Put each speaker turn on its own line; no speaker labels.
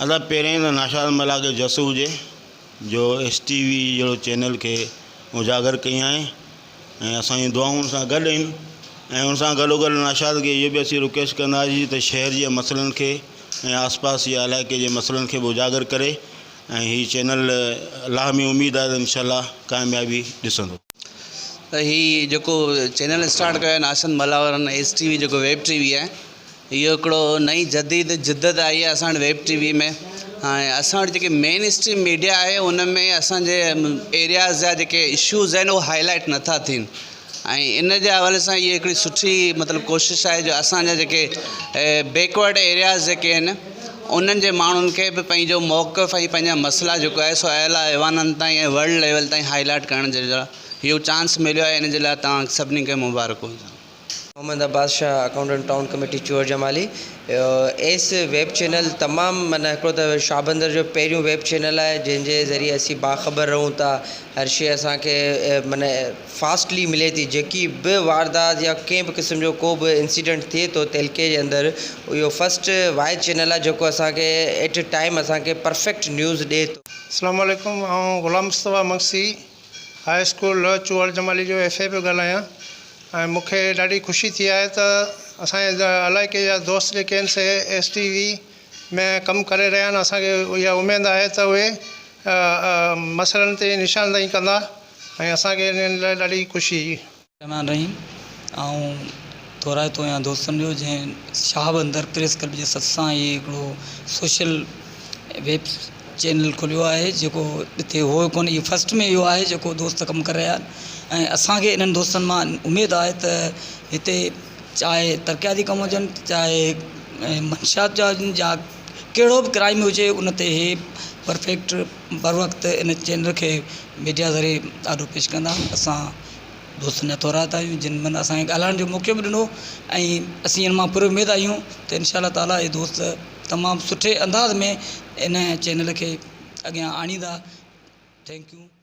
ادا پهريائين ته ناشاد ملاح کي جس هجي جو ايس ٽي وي جهڙو چينل کي اجاگر ڪيائين ۽ اسان جون دعائون ان سان گڏ آهن ۽ ان سان گڏو گڏ ناشاد کي اهو به اسين رڪويسٽ ڪنداسين ته شهر جي مسئلن کي ۽ آس پاس جي علائقي جي مسئلن کي به اجاگر ڪري ۽ هي چينل الله ۾ اميد آهي ته انشاء الله ڪاميابي ڏسندو.
ته هي جيڪو چينل اسٽارٽ ڪيو آهي ناشد ملاح وارن ايس ٽي وي جيڪو ويب ٽي وي آهي اهو هڪڙو نئين جديد جدت آئي آهي اسان وٽ ويب ٽي وي ۾ هاڻي اسان وٽ جيڪي مين اسٽريم ميڊيا آهي ان ۾ اسانجي ايرياز جا جيڪي اشوز آهن اهي هاء لائيٽ نٿا ٿين ۽ ان جي حوالي سان اها هڪڙي سٺي مطلب ڪوشش آهي جو اسانجا جيڪي بيڪورڊ ايرياز جيڪي آهن انهن جي ماڻهن کي به پنهنجو موقف ۽ پنهنجا مسئلا جيڪو آهي سو اعليٰ ايوانن تائين ۽ ورلڊ ليول تائين هاء لائيٽ ڪرڻ جي لاء اهو چانس مليو آهي ان جي لاء توهان سڀني کي مبارڪون.
Muhammad Abbas Shah accountant town committee Chohar Jamali S web channel تمام معنيٰ هڪڙو ته شاهبندر جو پهريون ويب چينل آهي جنهن جي ذريعي اسين باخبر رهون ٿا هر شيء اسان کي معنيٰ فاسٽلي ملي ٿي جيڪي به واردات يا ڪنهن به قسم جو ڪو به انسيڊنٽ ٿئي ٿو تعلقي جي اندر اهو فرسٽ واحد چينل آهي جيڪو اسان کي ايٽ اي ٽائيم اسان کي پرفيڪٽ نيوز ڏئي ٿو.
اسلام عليڪم آئون غلام مصطفيٰ مگسي هاء اسڪول چوهڙ جمالي جو ايف اي پيو ڳالهايان ۽ مون کي ڏاڍي خوشي ٿي آهي ته اسان جي علائقي جا دوست جيڪي آهن سي ايس ٽي وي ۾ ڪم ڪري رهيا آهن اسان کي اها اميد آهي ته اهي مسئلن تي نشاندهي ڪندا ۽ اسان کي انهن لاء ڏاڍي خوشي.
رحمان الرحيم آئون ٿورائتو آهيان دوستن جو جنهن شاهه بندر پريس ڪلب جي سٿ سان هي هڪڙو سوشل ويب چينل کليو آهي جيڪو اتي هو ڪونه اهو فرسٽ ۾ اهو آهي جيڪو دوست ڪم ڪري رهيا آهن ۽ اسانکي انهن دوستن مان اميد آهي ته هتي چاهي ترقياتي ڪم هجن چاهي منشيات جا هجن يا ڪهڙو به ڪرائم هجي ان تي هي پرفيڪٽ بر وقت ان چينل کي ميڊيا ذريعي آڏو پيش ڪندا اسان دوستن جا ٿورائتا آهيون جن من اسانکي ڳالهائڻ جو موقعو به ڏنو ۽ اسين ان مان پر اميد آهيون ته انشاء الله تعالي هي دوست تمام سٺي انداز ۾ ان چينل کي اڳيان آڻيندا thank you.